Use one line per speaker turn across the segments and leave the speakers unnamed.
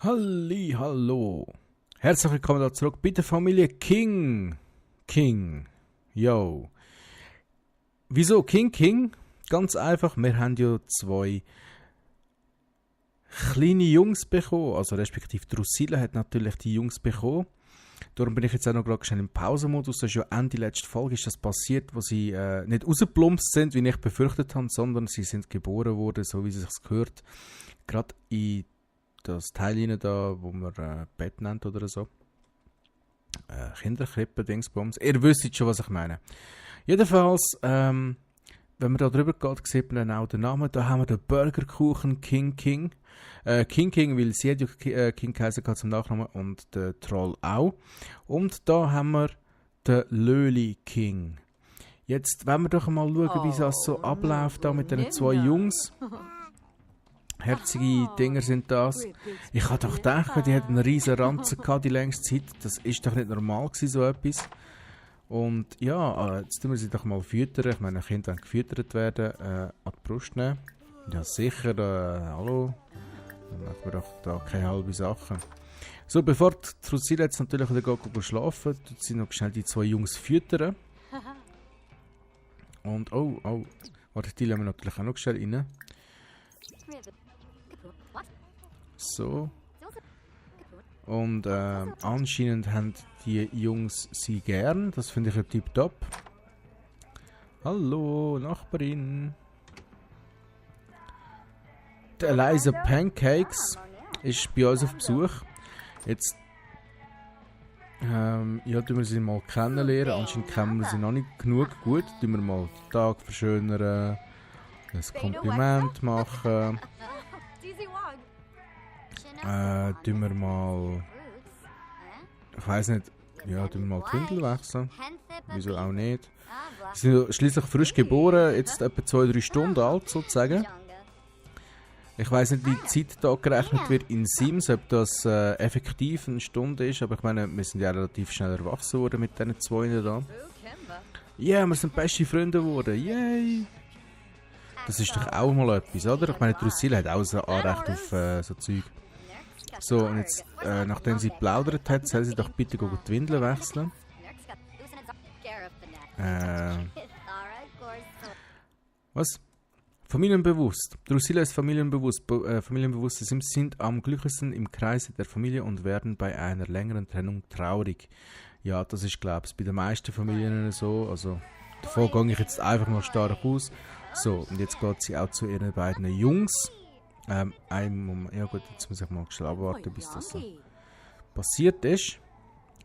Hallo. Herzlich willkommen da zurück bei der Familie King. Yo. Wieso King? Ganz einfach, wir haben ja zwei kleine Jungs bekommen, also respektive Drusilla hat natürlich die Jungs bekommen. Darum bin ich jetzt auch noch gerade schnell im Pausenmodus. Das ist ja Ende letzter Folge ist das passiert, wo sie nicht rausgeplumpst sind, wie ich befürchtet habe, sondern sie sind geboren worden, so wie es sich gehört. Gerade in das Teil rein da, wo man Bett nennt oder so. Kinderkrippe, Dingsbums. Ihr wisst schon, was ich meine. Jedenfalls, wenn man da drüber geht, sieht man dann auch den Namen. Da haben wir den Burgerkuchen King. King, weil sie hat ja King geheißen zum Nachnamen und der Troll auch. Und da haben wir den Löli King. Jetzt wollen wir doch mal schauen, wie das so abläuft da mit den zwei Jungs. Herzige Dinger sind das. Ich habe doch gedacht, die hatten einen riesen Ranzen gehabt die längste Zeit. Das ist doch nicht normal gewesen, so etwas. Und ja, jetzt tun wir sie doch mal füttern. Ich meine, Kinder wollen gefüttert werden, an die Brust nehmen. Ja sicher, hallo. Dann machen wir doch da keine halbe Sachen. So, bevor die Drusilla jetzt natürlich wieder schlafen, tut sie noch schnell die zwei Jungs füttern. Und warte, die lassen wir natürlich auch noch schnell rein. So. Und anscheinend haben die Jungs sie gern. Das finde ich ja tipptopp. Hallo, Nachbarin. Die Eliza Pancakes ist bei uns auf Besuch. Jetzt tun wir sie mal kennenlernen. Anscheinend kennen wir sie noch nicht genug gut. Tun wir mal den Tag verschönern, ein Kompliment machen. Tun wir mal, ich weiss nicht, tun wir mal die Windel wechseln. Wieso auch nicht? Sie sind schliesslich frisch geboren, jetzt etwa 2-3 Stunden alt sozusagen. Ich weiss nicht, wie die Zeit da gerechnet wird in Sims, ob das effektiv eine Stunde ist, aber ich meine, wir sind ja relativ schnell erwachsen worden mit diesen zwei da. Ja, wir sind beste Freunde geworden, yay! Das ist doch auch mal etwas, oder? Ich meine, Drusilla hat auch so Anrecht auf so Zeug. So, und jetzt, nachdem sie geplaudert hat, soll sie doch bitte die Windeln wechseln. Was? Familienbewusst. Drusilla ist familienbewusst. Familienbewusste Sims sind am glücklichsten im Kreise der Familie und werden bei einer längeren Trennung traurig. Ja, das ist, glaube ich, bei den meisten Familien so. Also, davon gehe ich jetzt einfach mal stark aus. So, und jetzt geht sie auch zu ihren beiden Jungs. Moment, ja gut, jetzt muss ich mal schnell abwarten, bis das so passiert ist.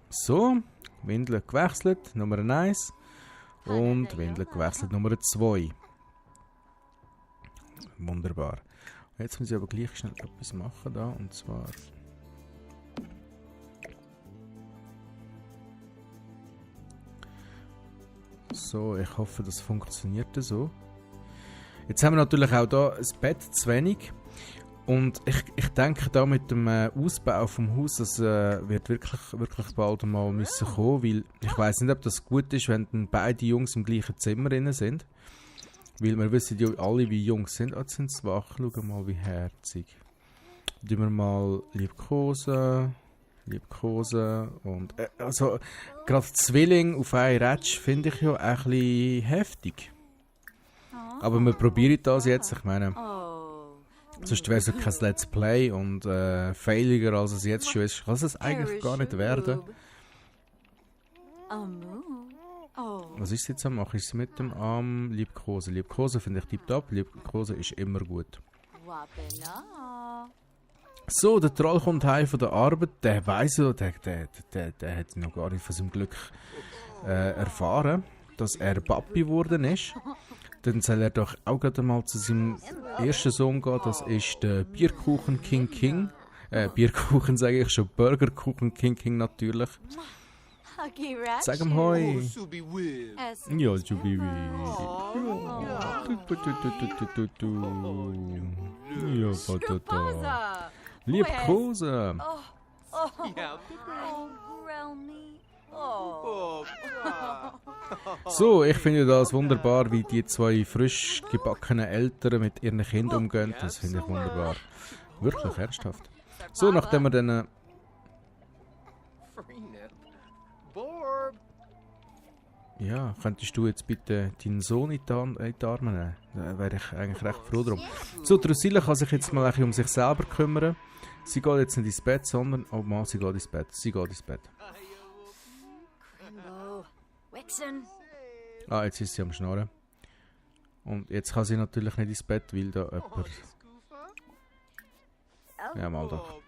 So, Windel gewechselt, Nummer 1. Und Windel gewechselt, Nummer 2. Wunderbar. Jetzt muss ich aber gleich schnell etwas machen da, und zwar... So, ich hoffe, das funktioniert so. Jetzt haben wir natürlich auch hier ein Bett zu wenig. Und ich denke, da mit dem Ausbau vom Haus, das wird wirklich bald mal müssen kommen, weil ich weiss nicht, ob das gut ist, wenn dann beide Jungs im gleichen Zimmer drin sind. Weil wir wissen ja alle, wie Jungs sind. Jetzt sind sie wach, schauen mal, wie herzig. Tun wir mal liebkosen und also gerade Zwilling auf einen Rätsch finde ich ja ein bisschen heftig. Aber wir probieren das jetzt, ich meine... Sonst wäre es ja kein Let's Play und failiger als es jetzt schon ist. Kann es eigentlich gar nicht werden. Was ist jetzt am machen? Ist es mit dem Arm Liebkosen? Liebkosen finde ich tipptopp. Liebkosen ist immer gut. So, der Troll kommt heim von der Arbeit. Der weiss ja, der hat noch gar nicht von seinem Glück erfahren, dass er Papi geworden ist. Dann soll er doch auch gerade mal zu seinem ersten Sohn gehen. Das ist der Bierkuchen King. Bierkuchen sage ich schon, Burgerkuchen King natürlich. Sag ihm Hoi. Ja, Jubiwi. Ja, Patata. Liebkose. So, ich finde das wunderbar, wie die zwei frisch gebackenen Eltern mit ihren Kindern umgehen. Das finde ich wunderbar. Wirklich ernsthaft. So, nachdem wir dann... Ja, könntest du jetzt bitte deinen Sohn in die Arme nehmen? Da wäre ich eigentlich recht froh drum. So, Drusilla kann sich jetzt mal ein bisschen um sich selber kümmern. Sie geht jetzt nicht ins Bett, sondern... Oh Mann, sie geht ins Bett. Sie geht ins Bett. Ah, jetzt ist sie am Schnarren. Und jetzt kann sie natürlich nicht ins Bett, weil da jemand... Ja, mal doch.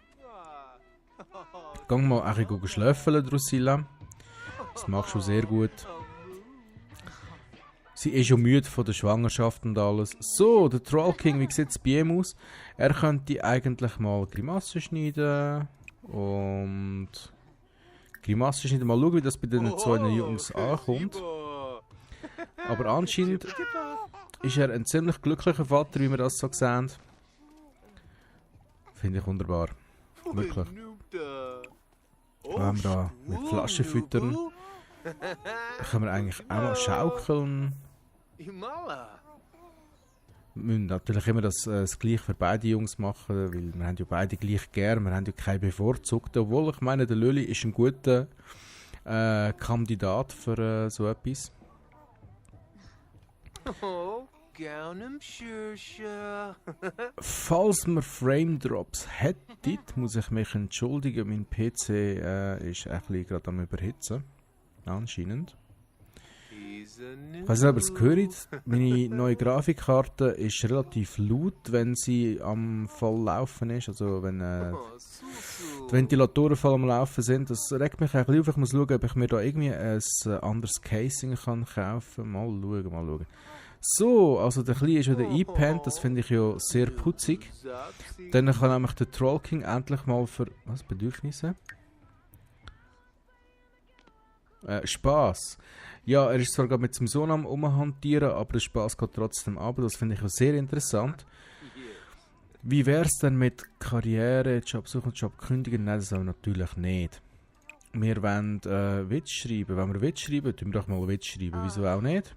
Geh mal ein bisschen schlöffeln, Drusilla. Das machst du sehr gut. Sie ist schon müde von der Schwangerschaft und alles. So, der Troll King, wie sieht es bei ihm aus? Er könnte eigentlich mal Grimassen schneiden. Und... Grimassen schneiden. Mal schauen, wie das bei den zwei Jungs ankommt. Aber anscheinend ist er ein ziemlich glücklicher Vater, wie wir das so sehen. Finde ich wunderbar. Wirklich. Wenn wir da mit Flaschen füttern, können wir eigentlich auch mal schaukeln. Wir müssen natürlich immer das Gleiche für beide Jungs machen, weil wir haben ja beide gleich gern, wir haben ja keinen bevorzugten. Obwohl, ich meine, der Lölli ist ein guter Kandidat für so etwas. Falls wir Frame Drops hätten, muss ich mich entschuldigen. Mein PC ist ein bisschen gerade am Überhitzen. Anscheinend. Ich weiß nicht, ob ihr es gehört. Meine neue Grafikkarte ist relativ laut, wenn sie am Volllaufen ist. Also wenn die Ventilatoren voll am Laufen sind. Das regt mich ein bisschen auf. Ich muss schauen, ob ich mir da irgendwie ein anderes Casing kann kaufen kann. Mal schauen. So, also der Kleine ist wieder eingepennt, das finde ich ja sehr putzig. Dann kann nämlich der Troll King endlich mal für... Was? Bedürfnisse? Spaß. Ja, er ist zwar gerade mit seinem Sohn am Umhantieren, aber der Spaß geht trotzdem ab. Das finde ich auch sehr interessant. Wie wäre es denn mit Karriere, Job suchen, Job kündigen? Nein, das auch natürlich nicht. Wir wollen Witz schreiben. Wenn wir Witz schreiben, tun wir doch mal Witz schreiben. Wieso auch nicht?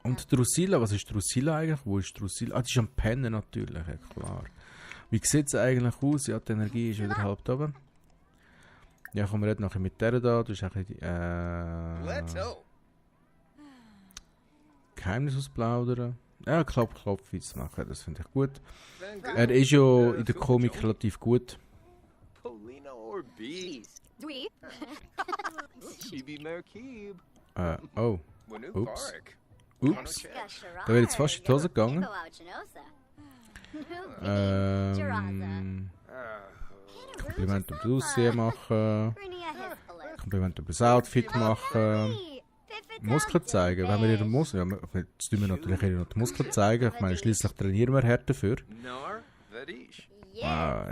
Und Drusilla, was ist Drusilla eigentlich? Wo ist Drusilla? Ah, die ist am Pennen natürlich, ja klar. Wie sieht es eigentlich aus? Ja, die Energie ist wieder halb da oben. Ja, kommen wir jetzt nachher mit der da. Du hast ein bisschen Geheimnis ausplaudern. Ja, Klopf-Witz machen, das finde ich gut. Er ist ja in der Komik relativ gut. Oh. Ups. Da wäre jetzt fast in die Hose gegangen. Kompliment über das Aussehen machen. Kompliment über das Outfit machen. Muskeln zeigen. Wenn wir ihre Muskeln... Ja, jetzt tun wir natürlich ihre Muskeln zeigen. Ich meine, schließlich trainieren wir hart dafür.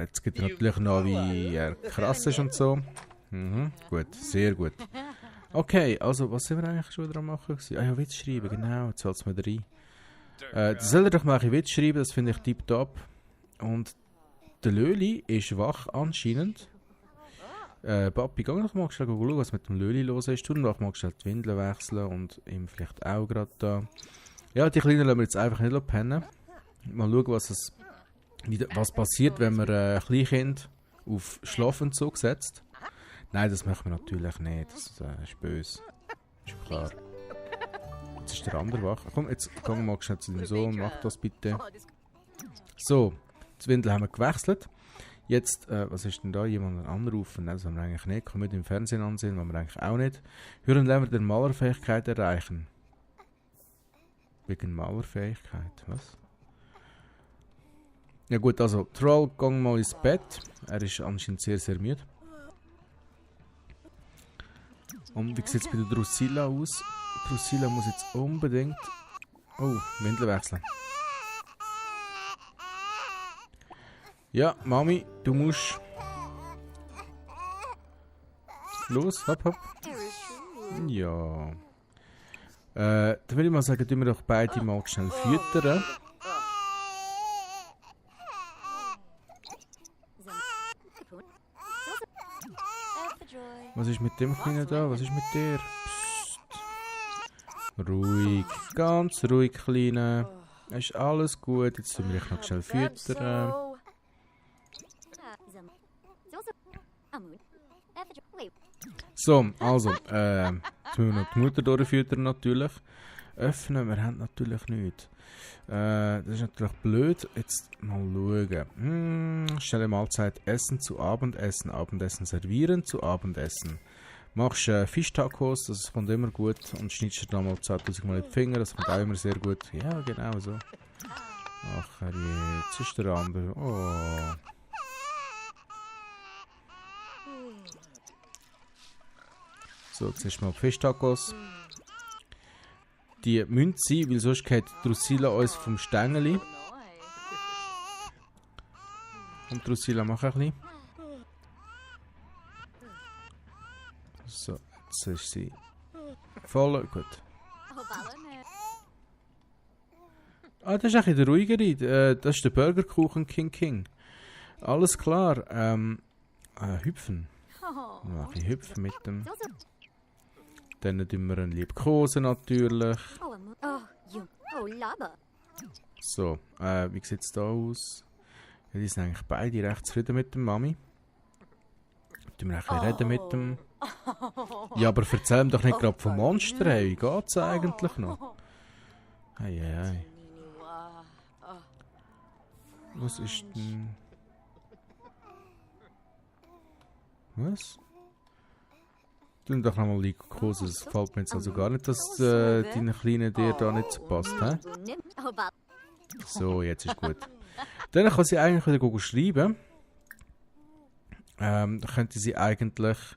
Jetzt gibt es natürlich noch, wie er krass ist und so. Gut, sehr gut. Okay, also was sind wir eigentlich schon wieder am machen? Ah ja, Witz schreiben, genau, jetzt fällt es mir rein. Soll er doch mal ein Witz schreiben, das finde ich tipptopp. Und der Löli ist wach anscheinend. Papi, geh doch mal schnell schauen, was mit dem Löli los ist. Tu doch mal schnell die Windeln wechseln und ihm vielleicht auch gerade da. Ja, die Kleinen lassen wir jetzt einfach nicht pennen. Mal schauen, was passiert, wenn man ein Kleinkind auf Schlafentzug setzt. Nein, das machen wir natürlich nicht. Das ist böse. Ist klar. Jetzt ist der andere wach. Komm, jetzt gehen wir mal schnell zu dem Sohn. Mach das bitte. So, die Windel haben wir gewechselt. Jetzt, was ist denn da? Jemanden anrufen? Nein, das haben wir eigentlich nicht. Können wir im Fernsehen ansehen, wollen wir eigentlich auch nicht. Hören wir die Malerfähigkeit erreichen. Wegen Malerfähigkeit, was? Ja gut, also Troll, geh mal ins Bett. Er ist anscheinend sehr, sehr müde. Und wie sieht es bei der Drusilla aus? Drusilla muss jetzt unbedingt... Oh, Windel wechseln. Ja, Mami, du musst... Los, hopp, hopp. Ja. Dann würde ich mal sagen, tun wir doch beide mal schnell füttern. Was ist mit dem Kleinen da? Was ist mit dir? Psst. Ruhig, ganz ruhig, Kleine. Es ist alles gut. Jetzt tun wir dich noch schnell füttern. So, also, jetzt müssen wir noch die Mutter durchfüttern natürlich. Öffnen, wir haben natürlich nichts. Das ist natürlich blöd. Jetzt mal schauen. Stelle Mahlzeit Essen zu Abendessen. Abendessen servieren zu Abendessen. Machst Fischtacos, das kommt immer gut. Und schneidest dir da mal 2000 Mal in die Finger, das kommt auch immer sehr gut. Ja, genau so. Ach, jetzt ist der andere. Oh. So, jetzt ist mal Fischtacos. Die müssen sein, weil sonst geht Drusilla uns vom Stängeli. Und Drusilla macht ein bisschen. So, jetzt ist sie voll. Gut. Ah, das ist ein bisschen der ruhigere. Das ist der Burgerkuchen King. Alles klar. Hüpfen. Mach ich hüpfen mit dem. Dann tun wir einen Liebkosen natürlich. So, wie sieht es da aus? Ja, die sind eigentlich beide recht zufrieden mit der Mami. Tun wir ein bisschen reden mit dem. Ja, aber erzähl ihm doch nicht gerade vom Monster, hey. Wie geht's eigentlich noch? Hey. Was ist denn... Was? Tu doch nochmal Liebkosen. Es gefällt mir jetzt also gar nicht, dass deine Kleine dir da nicht so passt, hä? So, jetzt ist gut. Dann kann sie eigentlich wieder schreiben. Dann könnte sie eigentlich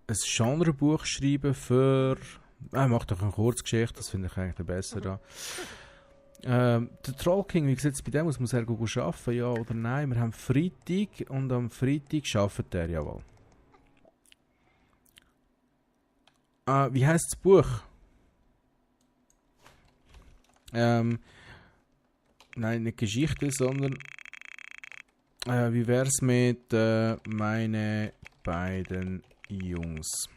ein Genrebuch schreiben für... mach doch eine Kurzgeschichte, das finde ich eigentlich besser da. Der Troll King, wie sieht es bei dem aus? Muss er arbeiten, ja oder nein? Wir haben Freitag und am Freitag arbeitet er, jawohl. Wie heisst das Buch? Nein, nicht Geschichte, sondern wie wär's mit meine beiden Jungs?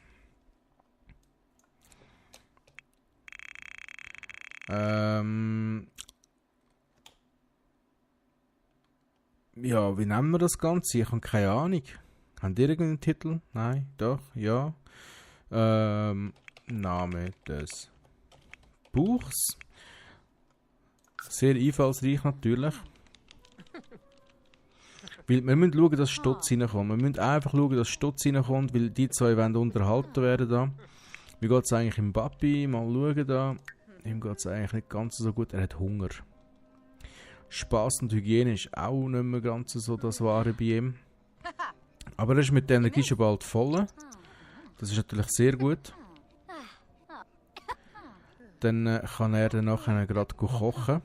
Ja, wie nennen wir das Ganze? Ich habe keine Ahnung. Habt ihr irgendeinen Titel? Nein, doch, ja. Name des Buchs. Sehr einfallsreich natürlich. Weil wir müssen schauen, dass Stutz reinkommt. Wir müssen einfach schauen, dass Stutz reinkommt, weil die zwei wollen unterhalten werden da. Wie geht es eigentlich im Papi? Mal schauen da. Ihm geht es eigentlich nicht ganz so gut. Er hat Hunger. Spass und Hygiene ist auch nicht mehr ganz so das Wahre bei ihm. Aber er ist mit der Energie schon bald voll. Das ist natürlich sehr gut. Dann kann er dann nachher gerade kochen.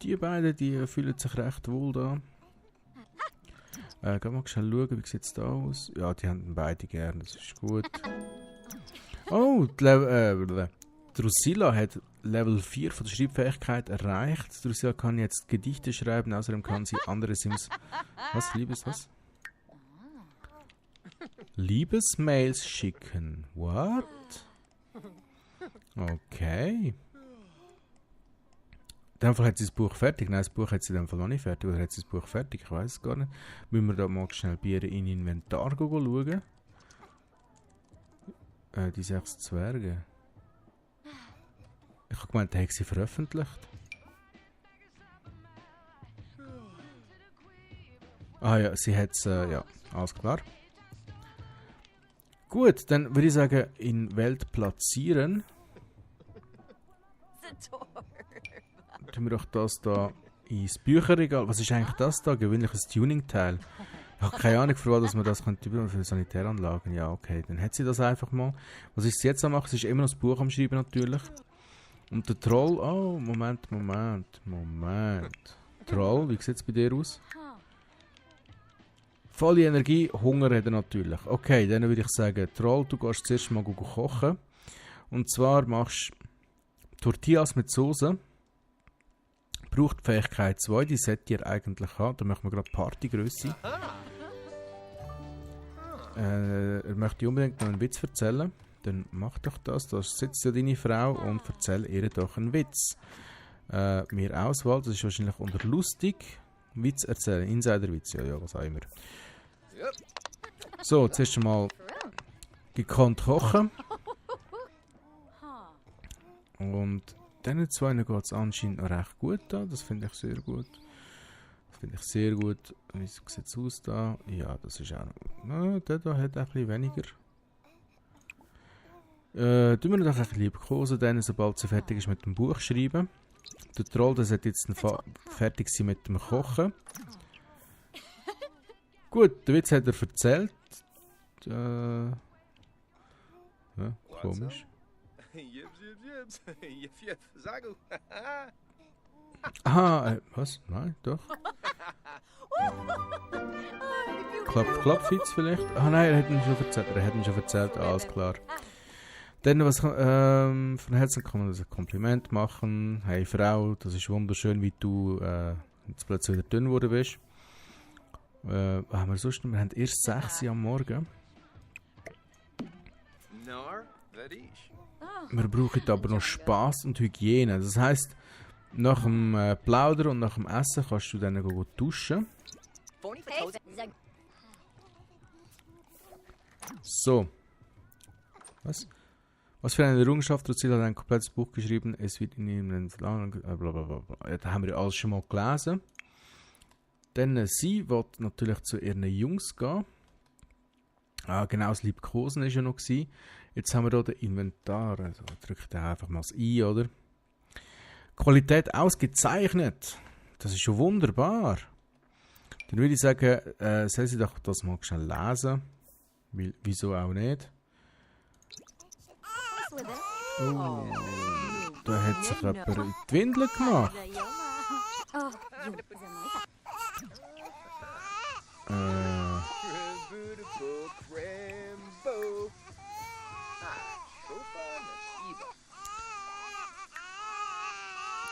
Die beiden, die fühlen sich recht wohl da. Gehen wir mal schnell schauen, wie sieht es da aus? Ja, die haben beide gern, das ist gut. Oh, Drusilla hat Level 4 von der Schreibfähigkeit erreicht. Drusilla kann jetzt Gedichte schreiben, außerdem kann sie andere Sims... Was? Was? Liebesmails schicken. What? Okay. In dem Fall hat sie das Buch fertig. Nein, das Buch hat sie in dem Fall noch nicht fertig. Oder hat sie das Buch fertig? Ich weiß es gar nicht. Müssen wir da mal schnell bei ihr in Inventar schauen. Die 6 Zwerge. Ich habe gemeint, der hat sie veröffentlicht. Ah ja, sie hat es, ja, alles klar. Gut, dann würde ich sagen, in Welt platzieren. Tun wir doch das da ins Bücherregal. Was ist eigentlich das da? Gewöhnliches Tuning-Teil. Ich habe keine Ahnung, für was man das könnte für Sanitäranlagen. Ja, okay, dann hat sie das einfach mal. Was ich jetzt am machen, sie ist immer noch das Buch am Schreiben natürlich. Und der Troll, oh, Moment. Troll, wie sieht es bei dir aus? Volle Energie, Hunger hat er natürlich. Okay, dann würde ich sagen, Troll, du gehst zuerst mal kochen. Und zwar machst du Tortillas mit Soße. Braucht Fähigkeit 2, die sollte ihr eigentlich haben. Da machen wir gerade Partygröße. Er möchte unbedingt noch einen Witz erzählen. Dann mach doch das. Da sitzt ja deine Frau und erzähl ihr doch einen Witz. Mehr Auswahl, das ist wahrscheinlich unter lustig. Witz erzählen. Insider-Witz, ja, was auch immer. So, zuerst einmal gekonnt kochen. Und diesen zwei geht es anscheinend noch recht gut an. Das finde ich sehr gut. Wie sieht es aus da? Ja, das ist auch noch... Na, der da hat ein bisschen weniger. Tun wir doch ein bisschen liebkosen, dann, sobald sie fertig ist mit dem Buch schreiben. Der Troll, der sollte jetzt fertig sein mit dem Kochen. Gut, der Witz hat er erzählt. Ja, komisch. Aha, was? Nein, doch. Klopfwitz vielleicht? Ah nein, er hat ihn schon erzählt. Alles klar. Dann, was von Herzen kann man das ein Kompliment machen. Hey Frau, das ist wunderschön, wie du jetzt plötzlich wieder dünn geworden bist. Was haben wir sonst noch? Wir haben erst 6 Uhr am Morgen. Wir brauchen aber noch Spass und Hygiene. Das heisst, nach dem Plaudern und nach dem Essen kannst du dann duschen. So. Was? Was für eine Errungenschaft, Drusilla hat ein komplettes Buch geschrieben, es wird in ihm blablabla. Ja, da haben wir alles schon mal gelesen. Dann sie will natürlich zu ihren Jungs gehen. Ah, genau, das Liebkosen war ja noch gewesen. Jetzt haben wir hier den Inventar. Also drückt er einfach mal das ein, oder? Qualität ausgezeichnet. Das ist schon wunderbar. Dann würde ich sagen, soll sie doch das mal schnell lesen. Weil, wieso auch nicht? Oh, da hat sich jemand in die Windel gemacht.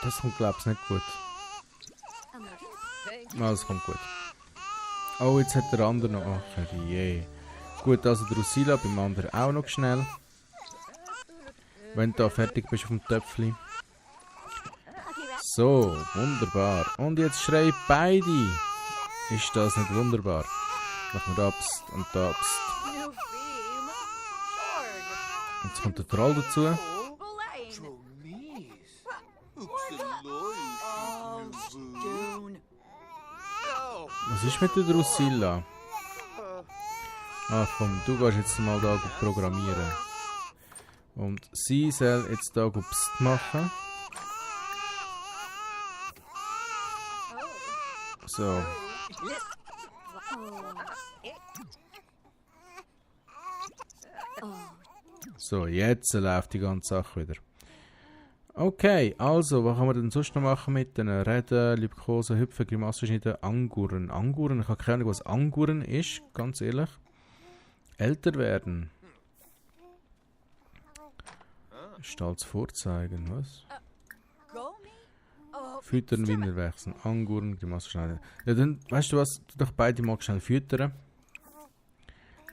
Das kommt, glaube ich, nicht gut. Das kommt gut. Oh, jetzt hat der andere noch... Ach, je. Gut, also Drusilla beim anderen auch noch schnell. Wenn du da fertig bist auf dem Töpfchen. So, wunderbar. Und jetzt schreien beide. Ist das nicht wunderbar? Machen wir Abst und Abst. Jetzt kommt der Troll dazu. Was ist mit der Drusilla? Ach komm, du gehst jetzt mal da programmieren. Und sie soll jetzt da Psst machen. So. So, jetzt läuft die ganze Sache wieder. Okay, also, was kann man denn sonst noch machen mit den Reden, Liebkosen, Hüpfen, Grimassen schneiden, Anguren? Anguren? Ich habe keine Ahnung, was Anguren ist, ganz ehrlich. Älter werden. Stolz vorzeigen, was? Füttern, Winter wechseln, Anguren, Grimassen schneiden. Ja, dann, weißt du was, tu doch beide mal schnell füttern.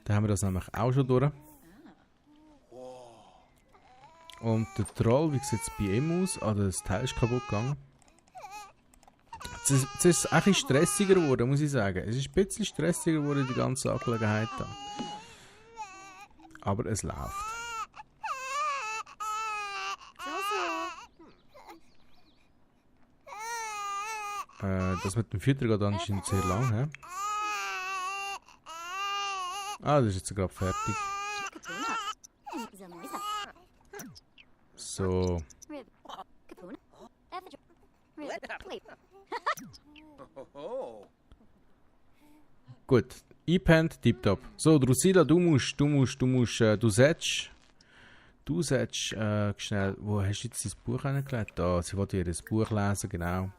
Dann haben wir das nämlich auch schon durch. Und der Troll, wie sieht es bei ihm aus? Ah, das Teil ist kaputt gegangen. Jetzt ist es ein bisschen stressiger geworden, muss ich sagen. Es ist ein bisschen stressiger geworden, die ganze Angelegenheit da. Aber es läuft. Das mit dem Füttern geht anscheinend sehr lang, he? Ah, das ist jetzt gerade fertig. So. Gut, eingepennt, tipptopp. So, Drusilla, du sollst schnell, wo hast du jetzt dein Buch hingelegt? Da, sie wollte ihr Buch lesen, genau.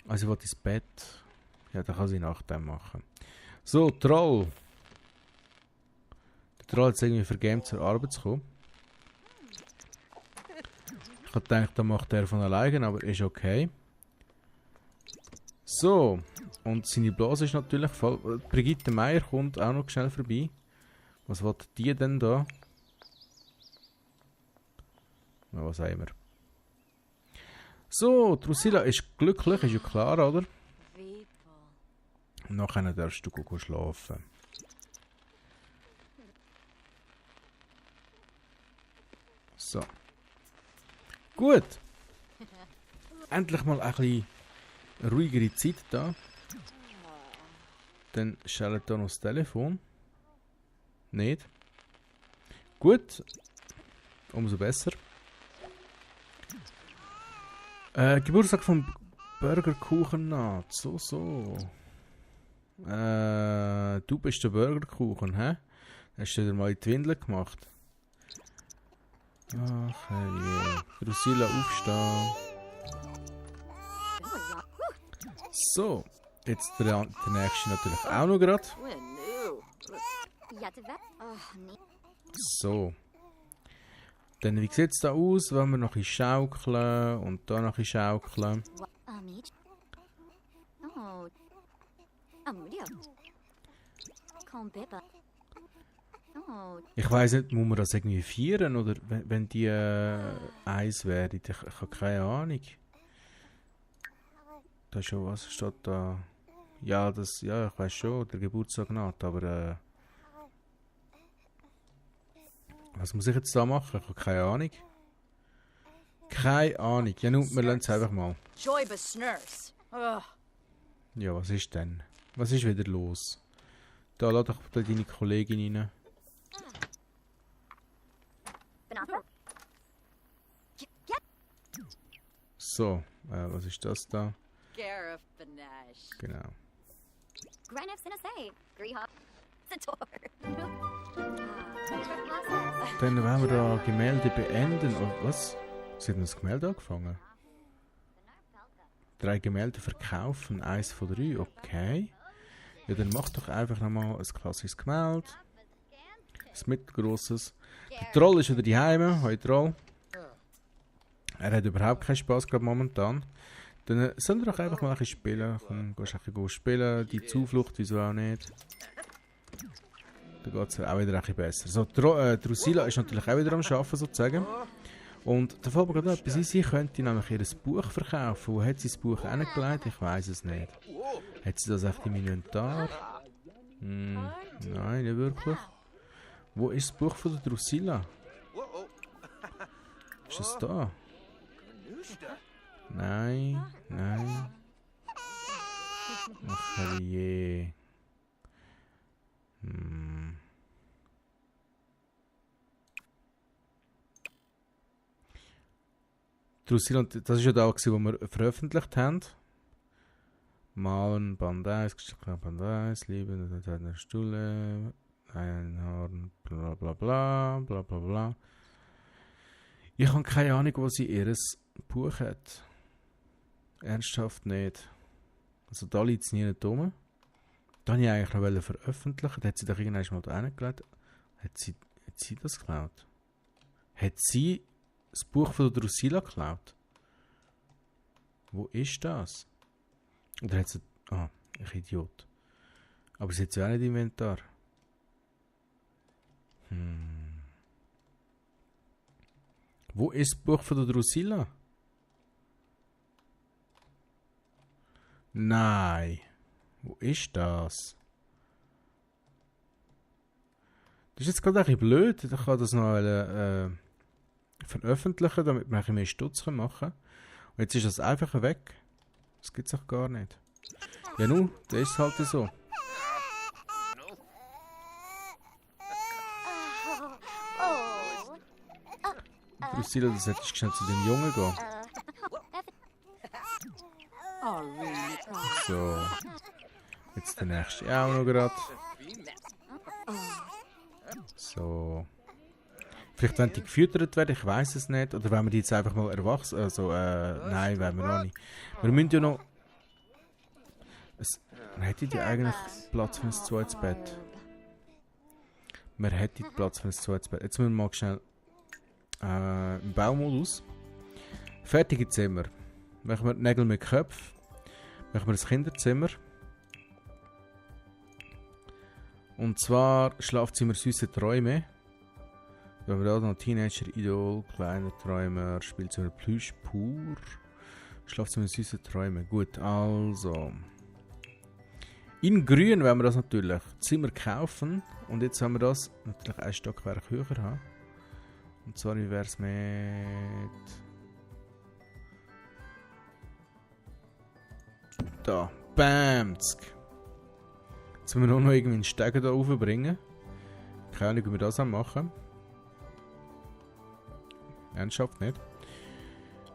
Also sie wollte ins Bett. Ja, dann kann sie nach dem machen. So, Troll. Der Troll hat es irgendwie vergeben, zur Arbeit zu kommen. Ich habe gedacht, da macht er von alleine, aber ist okay. So, und seine Blase ist natürlich voll. Brigitte Meier kommt auch noch schnell vorbei. Was will die denn da? Na, was haben wir? So, Drusilla ist glücklich, ist ja klar, oder? Nachher darfst du schlafen. So. Gut. Endlich mal ein bisschen ruhigere Zeit da. Dann schaltet hier noch das Telefon. Nicht. Gut. Umso besser. Geburtstag vom Burgerkuchen-Naht. So. Du bist der Burgerkuchen, hä? Hast du dir mal in die Windel gemacht? Ach je. Drusilla, aufstehen. So. Jetzt der nächste natürlich auch noch gerade. So. Dann, wie sieht es da aus, wenn wir noch ein schaukeln und da noch ein schaukeln? Ich weiss nicht, muss man das irgendwie feiern oder wenn die eins wären? Ich habe keine Ahnung. Da ist schon, was steht da? Ja, ich weiss schon, der Geburtstag naht, aber was muss ich jetzt da machen? Ich habe keine Ahnung. Keine Ahnung. Ja, nun, wir lassen es einfach mal. Ja, was ist denn? Was ist wieder los? Da, lass doch deine Kollegin rein. So, was ist das da? Genau. Dann wollen wir da Gemälde beenden. Oh, was? Sie haben das Gemälde angefangen? 3 Gemälde verkaufen, 1 von 3, okay. Ja, dann mach doch einfach nochmal ein klassisches Gemälde. Ein mittelgrosses. Der Troll ist wieder daheim. Hoi Troll. Er hat überhaupt keinen Spass gerade momentan. Dann sollen wir doch einfach mal ein bisschen spielen. Komm, gehst ein bisschen spielen. Die Zuflucht, wieso auch nicht. Da geht es auch wieder ein bisschen besser. So, Drusilla ist natürlich auch wieder am Arbeiten sozusagen. Und da fällt mir gerade etwas ein, sie könnte nämlich ihr Buch verkaufen. Wo hat sie das Buch hingelegt? Ich weiss es nicht. Hat sie das echt im Inventar? Nein, nicht wirklich. Wo ist das Buch von der Drusilla? Ist es da? Nein. Ach je. Drusilla, das ist ja da, wo wir veröffentlicht haben. Malen, Band 1, Band 1, Liebe, eine Stulle, ein Horn, bla bla bla, bla bla bla. Ich habe keine Ahnung, wo sie ihr Buch hat. Ernsthaft nicht. Also da liegt es nie rum. Da wollte ich eigentlich noch veröffentlichen. Da hat sie doch irgendwann mal da reingelegt. Hat sie das geklaut? Hat sie das Buch von der Drusilla geklaut? Wo ist das? Oder hat sie... Ah, ich Idiot. Aber sie hat ja auch nicht im Inventar. Wo ist das Buch von der Drusilla? Nein. Wo ist das? Das ist jetzt gerade ein bisschen blöd. Ich kann das noch veröffentlichen, damit wir ein bisschen mehr Stutz machen können. Und jetzt ist das einfach weg. Das gibt es auch gar nicht. Ja nun, das ist halt so. Drusilla, das hättest du schnell zu den Jungen gehen. So. Jetzt der nächste auch noch gerade. So. Vielleicht wenn die gefüttert werden, ich weiß es nicht. Oder wenn wir die jetzt einfach mal erwachsen. Also, nein, wollen wir noch nicht. Wir müssen ja noch. Hättet ihr eigentlich Platz für ein zweites Bett? Wir hätten Platz für ein zweites Bett. Jetzt müssen wir mal schnell im Baumodus. Fertige Zimmer. Machen wir Nägel mit Köpfen. Machen wir das Kinderzimmer. Und zwar Schlafzimmer süße Träume. Da haben wir da noch Teenager, Idol, kleine Träumer, Spielzimmer Plüsch pur. Schlafzimmer süße Träume. Gut, also. In grün wollen wir das natürlich Zimmer kaufen. Und jetzt haben wir das natürlich ein Stockwerk höher haben. Und zwar, wie wäre es mit... Da, Bamsk. Jetzt müssen wir nur noch irgendwie einen Stegen da raufbringen. Keine Ahnung, wie wir das machen. Ernsthaft nicht.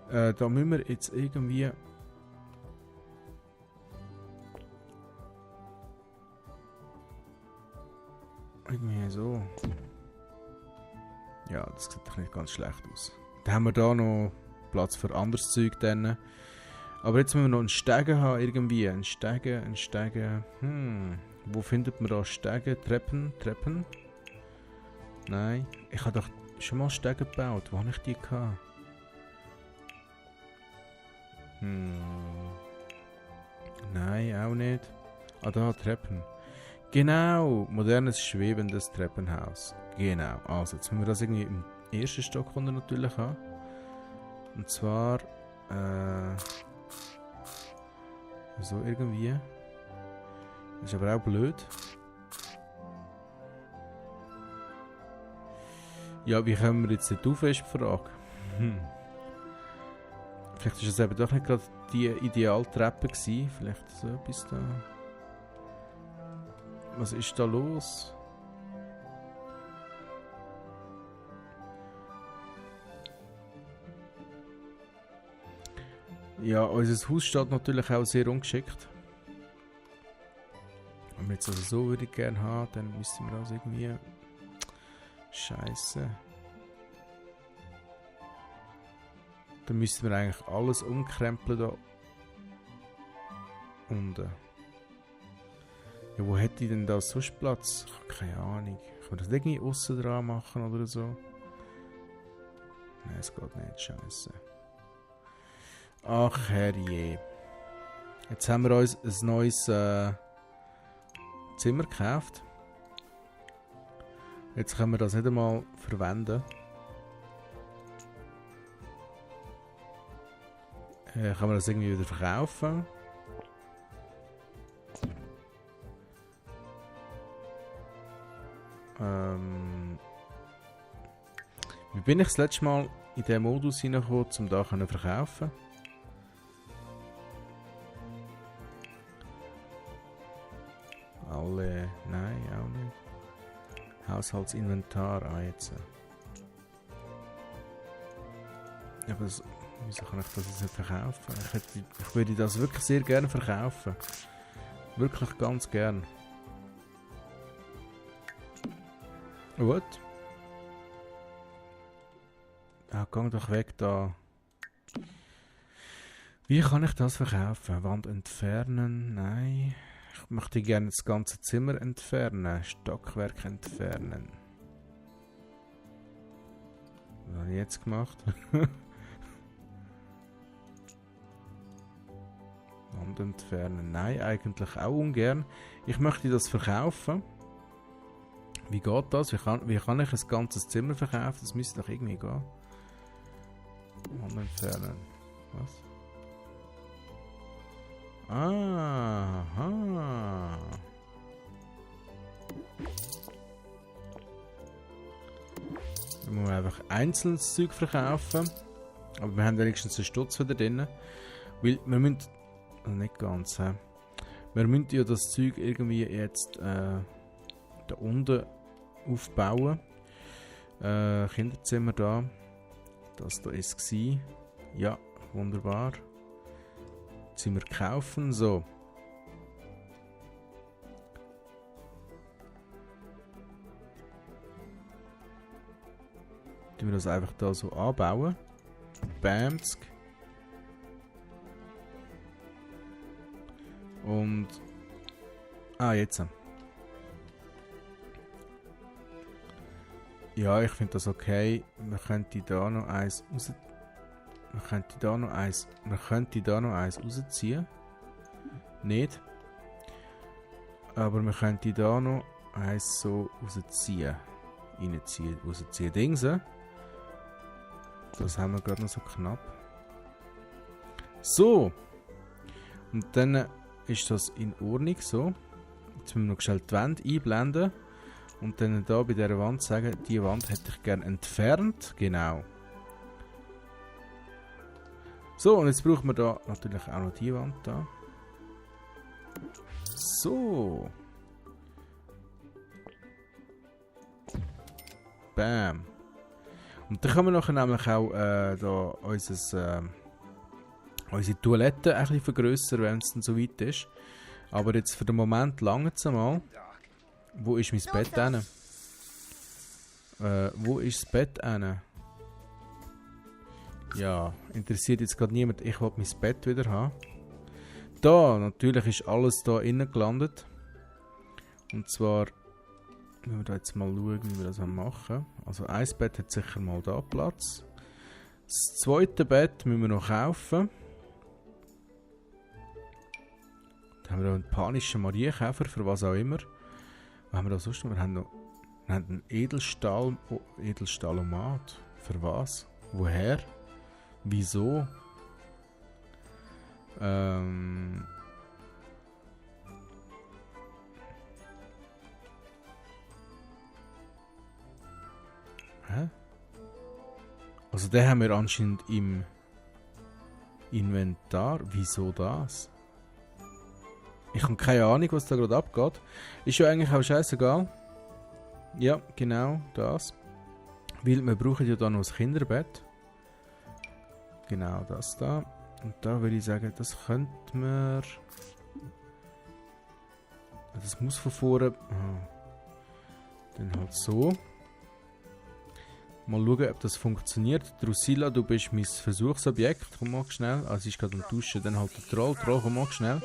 Da müssen wir jetzt irgendwie... Irgendwie so. Ja, das sieht doch nicht ganz schlecht aus. Dann haben wir da noch Platz für anderes Zeug dann. Aber jetzt müssen wir noch einen Stegen haben, irgendwie. Ein Stegen. Wo findet man da Stegen? Treppen? Nein. Ich habe doch schon mal Stegen gebaut. Wo habe ich die gehabt? Nein, auch nicht. Ah, da, Treppen. Genau, modernes, schwebendes Treppenhaus. Genau, also jetzt müssen wir das irgendwie im ersten Stock natürlich haben. Und zwar, so irgendwie. Das ist aber auch blöd. Ja, wie kommen wir jetzt nicht auf, ist die Frage. Vielleicht ist es eben doch nicht gerade die Idealtreppe gewesen. Vielleicht so etwas da. Was ist da los? Ja, unser Haus steht natürlich auch sehr ungeschickt. Wenn wir jetzt also so würde ich gerne haben, dann müssten wir das irgendwie... Scheiße. Dann müssten wir eigentlich alles umkrempeln da unten. Ja, wo hätte ich denn da sonst Platz? Ich habe keine Ahnung. Kann man das irgendwie aussen dran machen oder so? Nein, es geht nicht. Scheiße. Ach herrje. Jetzt haben wir uns ein neues Zimmer gekauft. Jetzt können wir das nicht einmal verwenden. Kann man das irgendwie wieder verkaufen? Wie bin ich das letzte Mal in diesen Modus hineingekommen, um da zu verkaufen? Alle... Nein, auch nicht. Haushaltsinventar, jetzt. Ja, aber das, wieso kann ich das jetzt nicht verkaufen? Ich würde das wirklich sehr gerne verkaufen. Wirklich ganz gern. What? Ah, geh doch weg da. Wie kann ich das verkaufen? Wand entfernen? Nein. Ich möchte gerne das ganze Zimmer entfernen. Stockwerk entfernen. Was habe ich jetzt gemacht? Wand entfernen. Nein, eigentlich auch ungern. Ich möchte das verkaufen. Wie geht das? Wie kann ich ein ganzes Zimmer verkaufen? Das müsste doch irgendwie gehen. Wand entfernen. Was? Aha. Wir müssen einfach einzelnes Zeug verkaufen. Aber wir haben wenigstens einen Stutz wieder drin. Weil wir müssen... Also nicht ganz. Wir müssen ja das Zeug irgendwie jetzt da unten aufbauen. Kinderzimmer da. Das da ist es. Ja, wunderbar. Zimmer kaufen, so. Tun wir das einfach da so anbauen. Bamsk. Und... Ah, jetzt. Ja, ich finde das okay. Man könnte da noch eins raus... Man könnte da noch eins rausziehen. Nicht. Aber man könnte da noch eins so rausziehen. Reinziehen, rausziehen. Dingse. Das haben wir gerade noch so knapp. So. Und dann ist das in Ordnung so. Jetzt müssen wir noch schnell die Wände einblenden. Und dann da bei dieser Wand sagen, die Wand hätte ich gerne entfernt. Genau. So, und jetzt brauchen wir da natürlich auch noch die Wand da. So. Bam. Und dann können wir nachher nämlich auch da unsere Toilette ein bisschen vergrössern, wenn es dann so weit ist. Aber jetzt für den Moment lange es mal. Wo ist mein Bett hin? Wo ist das Bett hin? Ja, interessiert jetzt gerade niemand. Ich will mein Bett wieder haben. Da, natürlich ist alles da innen gelandet. Und zwar, müssen wir da jetzt mal schauen, wie wir das machen. Also ein Bett hat sicher mal da Platz. Das zweite Bett müssen wir noch kaufen. Dann haben wir noch einen panischen Marienkäfer, für was auch immer. Was haben wir da sonst noch? Wir haben einen Edelstahlomat. Für was? Woher? Wieso? Hä? Also den haben wir anscheinend im Inventar. Wieso das? Ich habe keine Ahnung, was da gerade abgeht. Ist ja eigentlich auch scheißegal. Ja, genau das. Weil wir brauchen ja da noch das Kinderbett. Genau das da. Und da würde ich sagen, das könnte man... Das muss von vorne... Ah. Dann halt so. Mal schauen, ob das funktioniert. Drusilla, du bist mein Versuchsobjekt. Komm mal schnell. Also ich gerade am Duschen. Dann halt der Troll. Troll, komm mal schnell.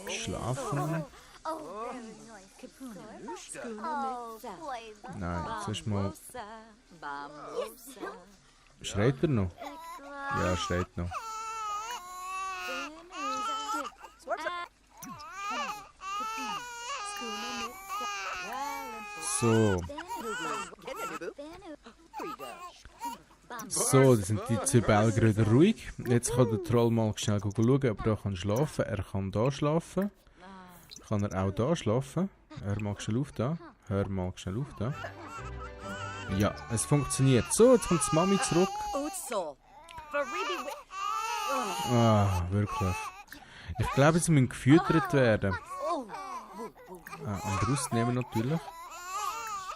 Schlafen. Nein, zuerst mal... Schreit er noch? Ja, er schreit noch. So. So, das sind die zwei Bellgröder ruhig. Jetzt kann der Troll mal schnell schauen, ob er da kann schlafen. Er kann da schlafen. Kann er auch da schlafen? Hör mal schnell auf da. Hör mal schnell auf da. Ja, es funktioniert. So, jetzt kommt die Mami zurück. Ah, wirklich. Ich glaube, sie müssen gefüttert werden. An Brust nehmen natürlich.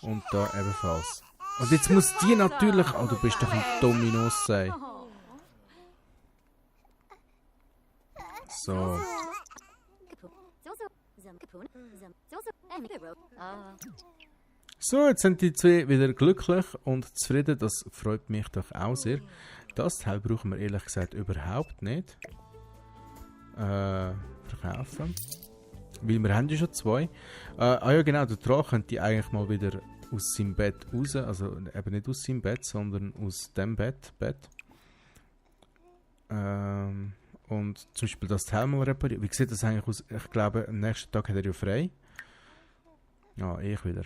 Und da ebenfalls. Und jetzt muss die natürlich... Oh, du bist doch ein Dominos sein. So. So, jetzt sind die zwei wieder glücklich und zufrieden. Das freut mich doch auch sehr. Das Teil brauchen wir ehrlich gesagt überhaupt nicht. Verkaufen. Weil wir haben ja schon zwei. Ja genau, der Troll könnte eigentlich mal wieder aus seinem Bett raus. Also eben nicht aus seinem Bett, sondern aus dem Bett. Und zum Beispiel das Teil mal reparieren. Wie sieht das eigentlich aus? Ich glaube, am nächsten Tag hat er ja frei. Ja, ich wieder.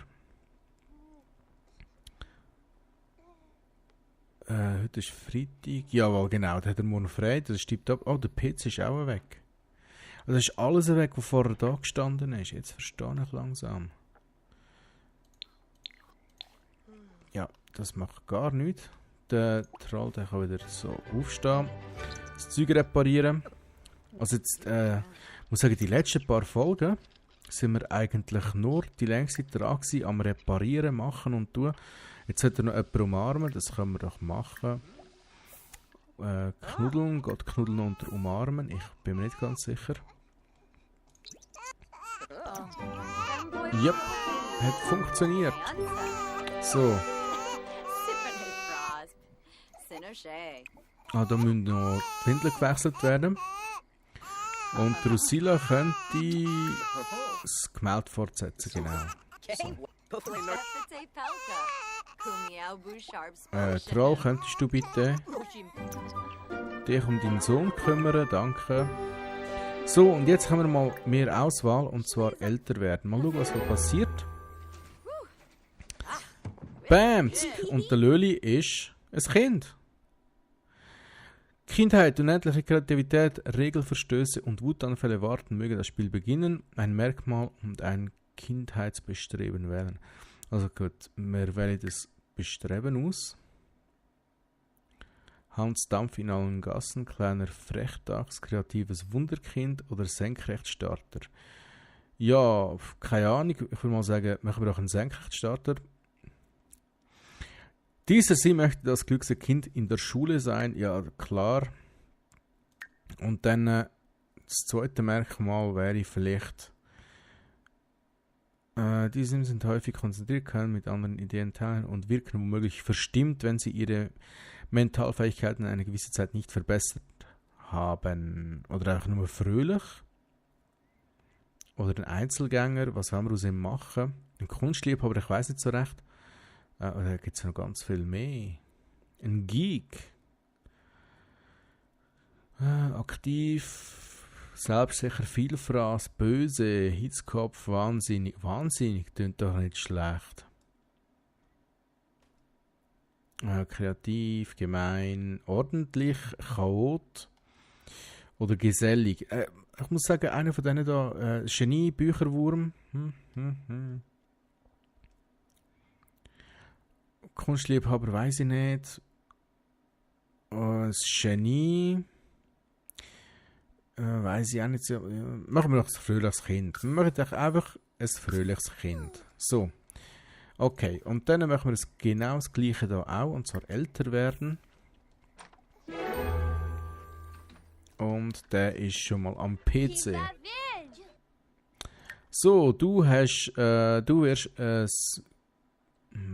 Heute ist Freitag. Jawohl, genau, da hat er morgen frei. Das stimmt ab. Oh, der PC ist auch weg. Also das ist alles weg, was vorher da gestanden ist. Jetzt verstehe ich langsam. Ja, das macht gar nichts. Der Troll der kann wieder so aufstehen. Das Zeug reparieren. Also jetzt, muss sagen, die letzten paar Folgen sind wir eigentlich nur die längste dran gewesen, am Reparieren, machen und tun. Jetzt sollte noch jemand umarmen, das können wir doch machen. Knuddeln, geht knuddeln unter umarmen? Ich bin mir nicht ganz sicher. Yep, hat funktioniert. So. Ah, da müssen noch die Windeln gewechselt werden. Und Drusilla könnte das Gemälde fortsetzen, genau. So. Troll, könntest du bitte dich um deinen Sohn kümmern? Danke. So, und jetzt haben wir mal mehr Auswahl, und zwar älter werden. Mal schauen, was hier passiert. Bam! Und der Löli ist ein Kind. Kindheit, unendliche Kreativität, Regelverstöße und Wutanfälle warten, möge das Spiel beginnen. Ein Merkmal und ein Kindheitsbestreben wählen. Also gut, wir wählen das Bestreben aus. Hans Dampf in allen Gassen, kleiner Frechdachs, kreatives Wunderkind oder Senkrechtstarter. Ja, keine Ahnung, ich würde mal sagen, machen wir doch einen Senkrechtstarter. Dieser sie möchte das glückliche Kind in der Schule sein, ja klar. Und dann das zweite Merkmal wäre vielleicht, diese sind häufig konzentriert, können mit anderen Ideen teilen und wirken womöglich verstimmt, wenn sie ihre Mentalfähigkeiten eine gewisse Zeit nicht verbessert haben. Oder einfach nur fröhlich. Oder ein Einzelgänger, was wollen wir aus ihm machen? Ein Kunstliebhaber, ich weiß nicht so recht. Oder gibt es noch ganz viel mehr? Ein Geek. Aktiv, selbstsicher, Vielfraß, böse, Hitzkopf, wahnsinnig. Wahnsinnig, klingt doch nicht schlecht. Kreativ, gemein, ordentlich, chaot oder gesellig. Ich muss sagen, einer von denen da, Genie, Bücherwurm. Kunstliebhaber weiß ich nicht. Das Genie weiß ich auch nicht so. Machen wir doch ein fröhliches Kind. Wir machen doch einfach ein fröhliches Kind. So. Okay, und dann machen wir genau das gleiche da auch, und zwar älter werden. Und der ist schon mal am PC. So, du wirst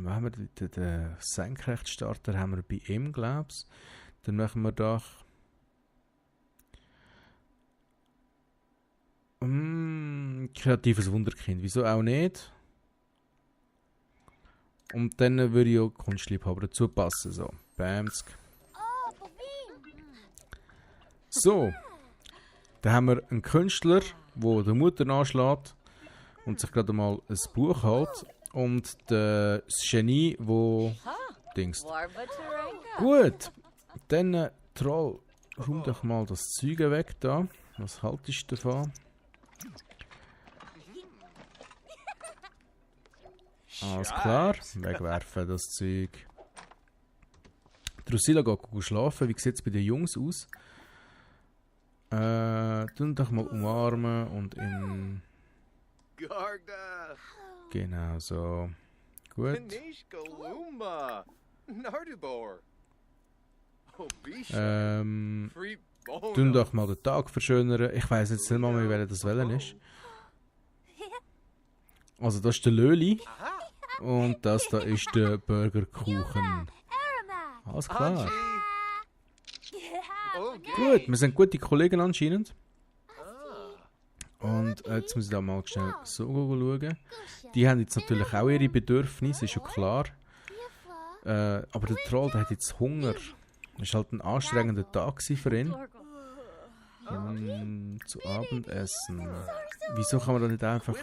wo haben wir den Senkrechtstarter haben wir bei ihm, glaub's. Dann machen wir doch kreatives Wunderkind. Wieso auch nicht? Und dann würde ich auch Kunstliebhaber dazu passen. So, Bamsk. So, da haben wir einen Künstler, der der Mutter anschlägt und sich gerade mal ein Buch hält. Und das Genie, wo Dings. Gut, dann Troll, räum doch mal das Zeug weg da. Was haltest du davon? Alles klar, wegwerfen das Zeug. Drusilla geht schlafen. Wie sieht es bei den Jungs aus? Tun doch mal umarmen und in... Genau so. Gut. Tun doch mal den Tag verschönern. Ich weiß jetzt nicht mal mehr, wer das Wellen ist. Also das ist der Löli. Und das da ist der Burgerkuchen. Alles klar. Gut, wir sind gute Kollegen anscheinend. Und jetzt muss ich da mal schnell so schauen. Die haben jetzt natürlich auch ihre Bedürfnisse, ist schon klar. Aber der Troll, der hat jetzt Hunger. Das war halt ein anstrengender Tag für ihn. Zu Abendessen. Wieso kann man da nicht einfach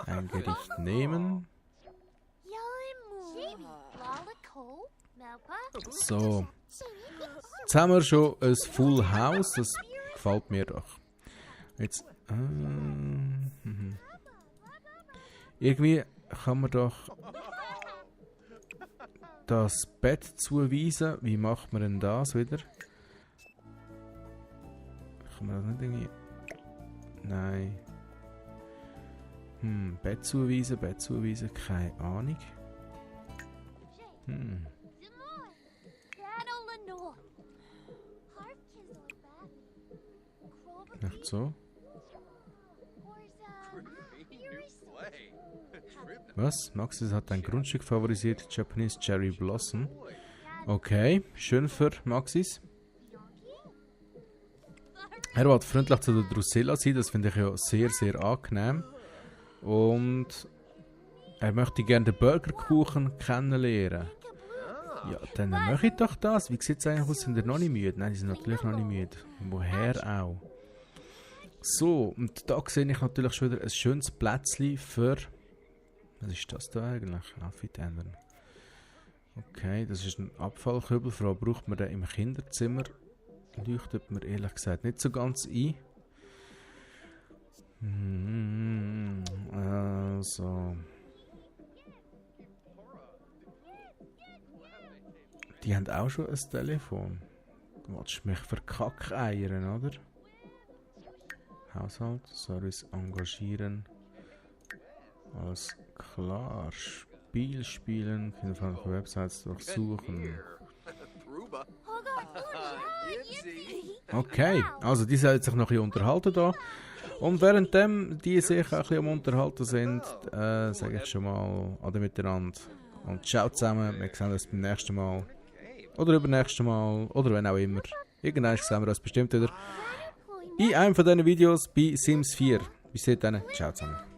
ein Gericht nehmen? So. Jetzt haben wir schon ein Full House, das gefällt mir doch. Jetzt. Irgendwie kann man doch das Bett zuweisen. Wie macht man denn das wieder? Kann man das nicht irgendwie. Nein. Bett zuweisen, keine Ahnung. Nicht so. Was? Maxis hat ein Grundstück favorisiert, Japanese Cherry Blossom. Okay, schön für Maxis. Er will freundlich zu der Drusilla sein, das finde ich ja sehr, sehr angenehm. Und er möchte gerne den Burgerkuchen kennenlernen. Ja, dann mache ich doch das. Wie sieht es eigentlich aus? Sind die noch nicht müde? Nein, die sind natürlich noch nicht müde. Woher auch? So, und da sehe ich natürlich schon wieder ein schönes Plätzchen für... Was ist das da eigentlich? Outfit ändern. Okay, das ist ein Abfallkübel. Frau, braucht man den im Kinderzimmer? Leuchtet mir ehrlich gesagt nicht so ganz ein. Also. Die haben auch schon ein Telefon. Du willst mich verkackeiern, oder? Haushalt, Service engagieren. Alles klar. Spiel spielen, kinderfreundliche Websites durchsuchen. Okay, also die sollen sich noch ein bisschen unterhalten da. Und währenddem die sich auch ein bisschen am Unterhalten sind, sage ich schon mal Ade miteinander. Und ciao zusammen, wir sehen uns beim nächsten Mal. Oder übernächsten Mal, oder wenn auch immer. Irgendwann sehen wir uns bestimmt wieder in einem von diesen Videos bei Sims 4. Bis dann, ciao zusammen.